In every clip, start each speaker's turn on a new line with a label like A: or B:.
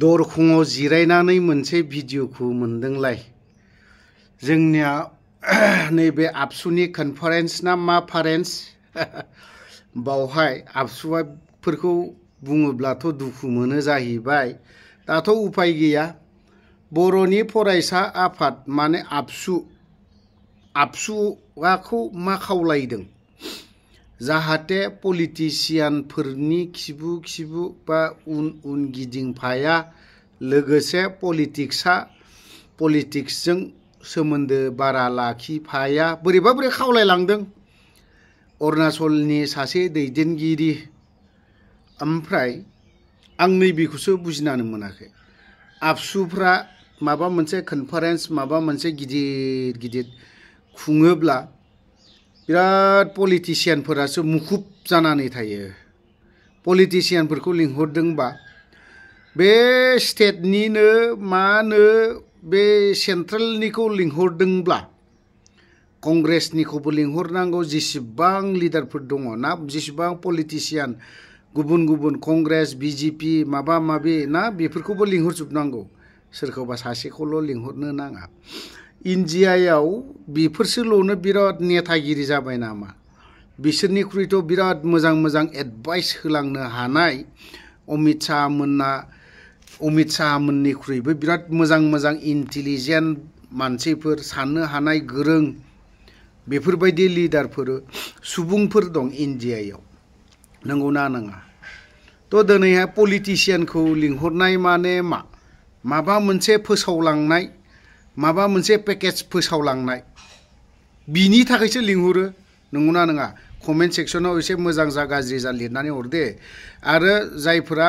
A: दरखङाव जिरायनानै मोनसे भिडिअखौ मोनदोंलाय जोंनिया नैबे आबसुनि कनफारेन्स ना मा फारेन्स बावहाय आबसुफोरखौ बुङोब्लाथ' दुखु मोनो जाहैबाय। दाथ' उपाय गैया। बर'नि फरायसा आफाद माने आबसुआखौ मा खावलायदों जाहाथे पलिटिशियानफोरनि खिबु बा उन गिदिंफाया, लोगोसे पलिटिक्सजों सोमोन्दो बारा लाखिफाया, बोरै खावलायलांदों अरुणाचलनि सासे दैदेनगिरि। ओमफ्राय आं नैबेखौसो बुजिनानै मोनाखै। आबसुफ्रा माबा मोनसे कनफारेन्स माबा मोनसे गिदिर खुङोब्ला बिराद पलिटिशियानफोरासो मुखुब जानानै थायो। पलिटिशियानफोरखौ लिंहरदोंबा बे स्टेटनिनो मानो बे सेन्ट्रेलनिखौ लिंहरदोंब्ला कंग्रेसनिखौबो लिंहरनांगौ। जेसेबां लिडारफोर दङ ना, जेसेबां पलिटिशियान गुबुन कंग्रेस बिजेपि माबा माबि ना, बेफोरखौबो लिंहरजोबनांगौ। सोरखौबा सासेखौल' लिंहरनो नाङा। इन्डियायाव बेफोरसोल'नो बिराद नेतागिरि जाबाय नामा? बिसोरनिख्रुइथ' बिराद मोजां एडभाइस होलांनो हानाय अमित शाह मोननिख्रुइबो बिराद मोजां इन्टेलिजेन्ट मानसिफोर, साननो हानाय गोरों बेफोरबायदि लिडारफोर सुबुंफोर दं इन्डियायाव। नंगौना नङा? थ' दिनैहाय पलिटिशियानखौ लिंहरनाय माने माबा मोनसे फोसावलांनाय, माबा मोनसे पेकेज फोसावलांनाय, बिनि थाखायसो लिंहरो। नंगौना नङा? कमेन्ट सेक्सनाव एसे मोजां जा गाज्रि जा लिरनानै हरदे। आरो जायफोरा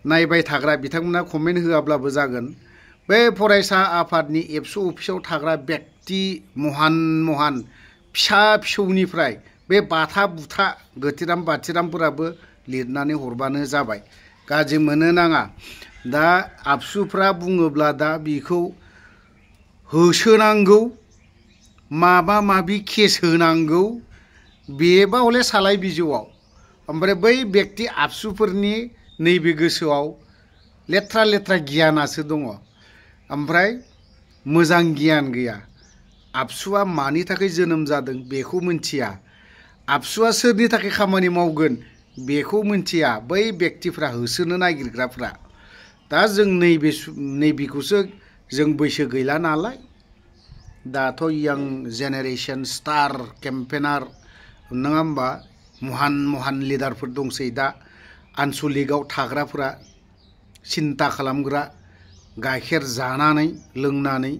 A: नायबाय थाग्रा बिथांमोना कमेन्ट होआब्लाबो जागोन। बे फरायसा आफादनि एबसु अफिसाव थाग्रा बेक्ति महान फिसा-फिसौनिफ्राय बे बाथा बुथा गोथिराम बाथिरामफोराबो लिरनानै हरबानो जाबाय। गाज्रि मोननो नाङा। दा आबसुफ्रा बुङोब्ला दा बेखौ होसोनांगौ, माबा माबि केस होनांगौ, बेबा हले सालाय बिजौआव। ओमफ्राय बै बेक्ति आबसुफोरनि नैबे गोसोआव लेथ्रा गियानासो दङ। ओमफ्राय मोजां गियान गैया। आबसुआ मानि थाखाय जोनोम जादों बेखौ मिथिया। आबसुआ सोरनि थाखाय खामानि मावगोन बेखौ मिथिया बै बेक्तिफ्रा, होसोनो नागिरग्राफ्रा। दा जों नैबेखौसो जों बैसो गैला नालाय, दाथ' यां जेनेरेसन स्टार केम्पेनार नङा होमबा, महान लिडारफोर दंसै दा आनसलिकआव थाग्राफोरा, सिन्ता खालामग्रा, गाइखेर जानानै लोंनानै,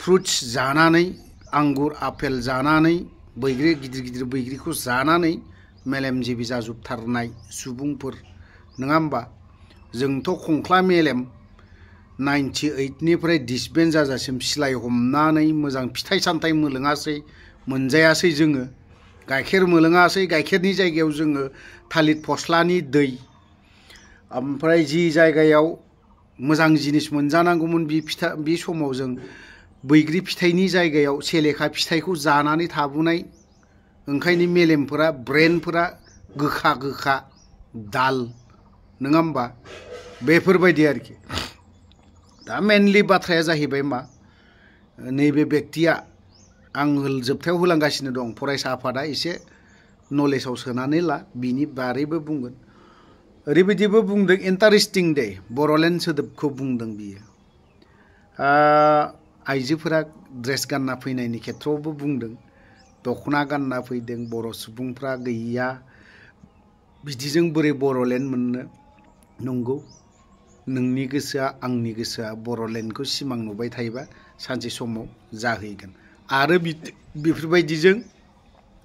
A: फ्रुट्स जानानै, आंगुर आपेल जानानै, बैग्रि गिदिर बैग्रिखौ जानानै मेलेमजिबि जाजोबथारनाय सुबुंफोर नङा होमबा? जोंथ' खंख्ला मेलेम 98निफ्राय डिसबेन्ड जाजासिम सिलाय हमनानै मोजां फिथाइ सामथाइ मोनजायासै जोङो। गाइखेर मोलोङासै, गाइखेरनि जायगायाव जोङो थालिर फस्लानि दै, ओमफ्राय जि जायगायाव मोजां जिनिस मोनजानांगौमोन बे समाव जों बैग्रि फिथाइनि जायगायाव सेलेखा फिथाइखौ जानानै थाबोनाय। ओंखायनो मेलेमफोरा, ब्रेनफोरा गोखा दाल नङा होमबा? बेफोरबायदि आरोखि। दा मेनलि बाथ्राया जाहैबाय मा, नैबे बेक्तिया आं जोबथायाव होलांगासिनो दं, फरायसा आफादा एसे नलेजाव सोनानै ला, बिनि बारैबो बुंगोन। ओरैबायदिबो बुंदों, इन्टारेस्टिं दे, बर'लेण्ड सोदोबखौ बुंदों बियो। आइजोफोरा ड्रेस गानना फैनायनि खेथ्रआवबो बुंदों। दख'ना गानना फैदों, बर' सुबुंफ्रा गैया, बिदिजों बोरै बर'लेण्ड मोननो? नंगौ, नोंनि गोसोआ आंनि गोसोआ बर'लेण्डखौ सिमां नुबाय थायोबा सानसे समाव जाहैगोन। आरो बेफोरबायदिजों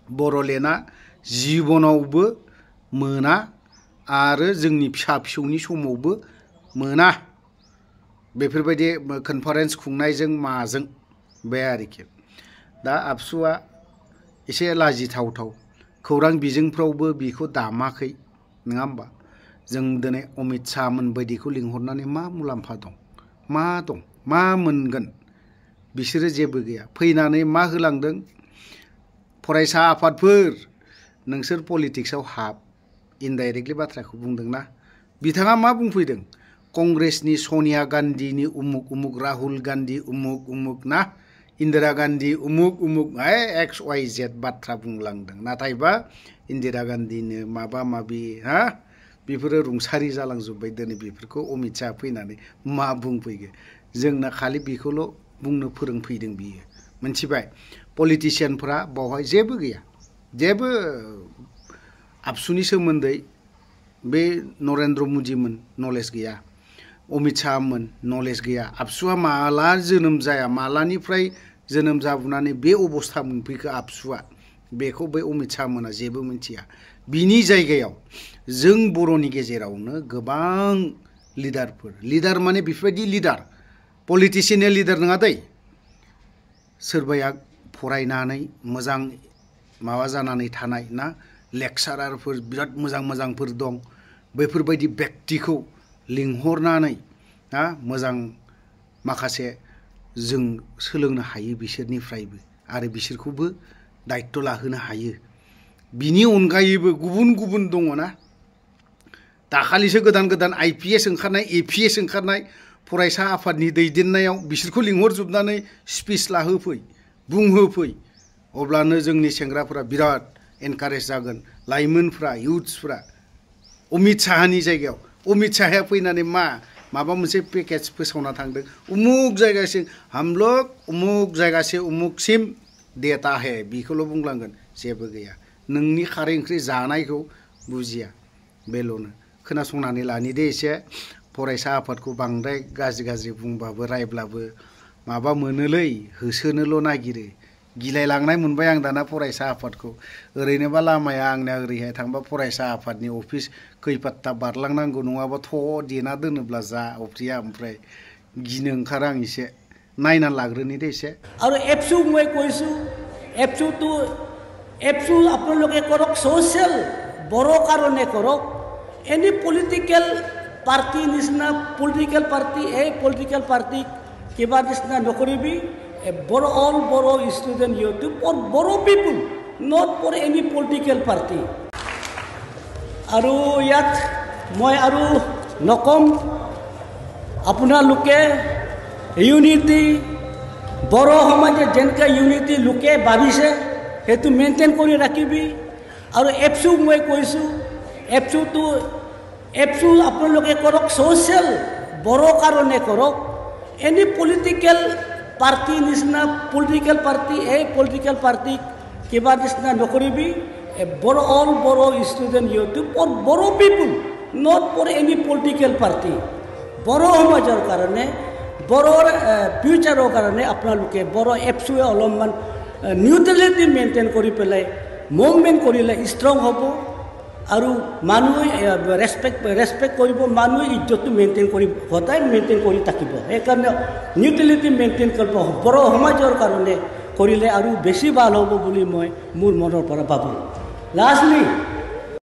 A: बर'लेण्डआ जिबनावबो मोना, आरो जोंनि फिसा फिसौनि समावबो मोना। बेफोरबायदि कनफारेन्स खुंनायजों माजों बे आरोखि। दा आबसुआ एसे लाजिथावथाव। खौरां बिजोंफ्रावबो बेखौ दामाखै नङा होमबा? जों दिनै अमित शाह मोन बायदिखौ लिंहरनानै मा मुलाम्फा दं, मा मोनगोन? बिसोरो जेबो गैया। फैनानै मा होलांदों? फरायसा आफादफोर नोंसोर पलिटिक्सआव हाब, इनडाइरेक्टलि बाथ्राखौ बुंदोंना। बिथाङा मा बुंफैदों? कंग्रेसनि सोनिया गान्धीनि उमुक उमुक राहुल गान्धी उमुक उमुक ना इंदिरा गान्धी उमुक उमुक एक्स वाई जेड बाथ्रा बुंलांदों नाथायबा इंदिरा गान्धीनो माबा माबि हा बेफोरो रुंसारि जालांजोब्बाय दिनै बेफोरखौ अमित शाह फैनानै मा बुंफैगोन जोंना खालि बेखौल' बुंनो फोरोंफैदों बियो मोनथिबाय पलिटिशियानफोरा बावहाय जेबो गैया जेबो आबसुनि सोमोन्दै बे नरेन्द्र मोदीमोन नलेज गैया अमित शाहमोन नलेज गैया आबसुआ माला जोनोम जाया मालानिफ्राय जोनोम जाबोनानै बे अबस्था मोनफैखो आबसुआ बेखौ बै अमित शाहमोना जेबो मिथिया बिनि जायगायाव जों बर'नि गेजेरावनो गोबां लिडार माने बेफोरबायदि लिडार पलिटिशियान लिडार नङा दै सोरबाया फरायनानै मोजां माबा जानानै थानाय ना लेक्सारारफोर बिराद मोजांफोर दं बैफोरबायदि व्यक्तिखौ लिंहरनानै ना मोजां माखासे जों सोलोंनो हायो बिसोरनिफ्रायबो आरो बिसोरखौबो दायित्व लाहोनो हायो बिनि अनगायैबो गुबुन दङ ना दाखालिसो गोदान आईपीएस ओंखारनाय एपीएस ओंखारनाय फरायसा आफादनि दैदेननायाव बिसोरखौ लिंहरजोबनानै स्पिच लाहोफै बुंहोफै अब्लानो जोंनि सेंग्राफोरा बिराद एनकारेज जागोन लाइमोनफ्रा युथ्सफ्रा अमित शाहनि जायगायाव अमित शाहया फैनानै माबा मोनसे पेकेज फोसावना थांदों उमुक जायगासिम हम लोग उमुक जायगा से उमुकसिम देता है बेखौल' बुंलांगोन जेबो गैया नोंनि खारै ओंख्रि जानायखौ बुजिया बेल'नो खोनासंनानै लानि दे एसे फरायसा आफादखौ बांद्राय गाज्रि बुंबाबो रायब्लाबो माबा मोनोलै होसोनोल' नागिरो गिलायलांनाय मोनबाय आं दाना फरायसा आफादखौ ओरैनोबा लामाया आंना ओरैहाय थांबा फरायसा आफादनि अफिस खैपात्ता बारलांनांगौ नङाबा थ' देना दोनोब्ला जा अफ्रिया ओमफ्राय गिनो ओंखारो आं एसे नायना लाग्रोनि दे एसे
B: আৰু এপছু মই কৈছোঁ এপছু আপোনালোকে কৰক ছ'চিয়েল বড়ো কাৰণে কৰক এনি পলিটিকেল পাৰ্টি নিচিনা পলিটিকেল পাৰ্টি কিবা নিচিনা নকৰিবি all Boro student YouTube for Boro people, not for any political party. Aru yat moi aru nokom apuna luke unity Boro homaje jenka unity luke babise hetu maintain kori rakibi aru epsu moi koisu epsu apuna luke korok social Boro karone korok any political party nisna political party kiba nisna nokoribi all Boro student YouTube for Boro people, not for any political party. Boro homajor karone Boro future karone apna luke Boro epsu olomman neutrality maintain kori pelai movement korile strong hobo aru manu respect koribo manu iজ্জত maintain kori hotai maintain kori takibo e karone neutrality maintain korbo Boro homajor karone korile aru beshi bhal hobo boli moi mur monor pora babu lastly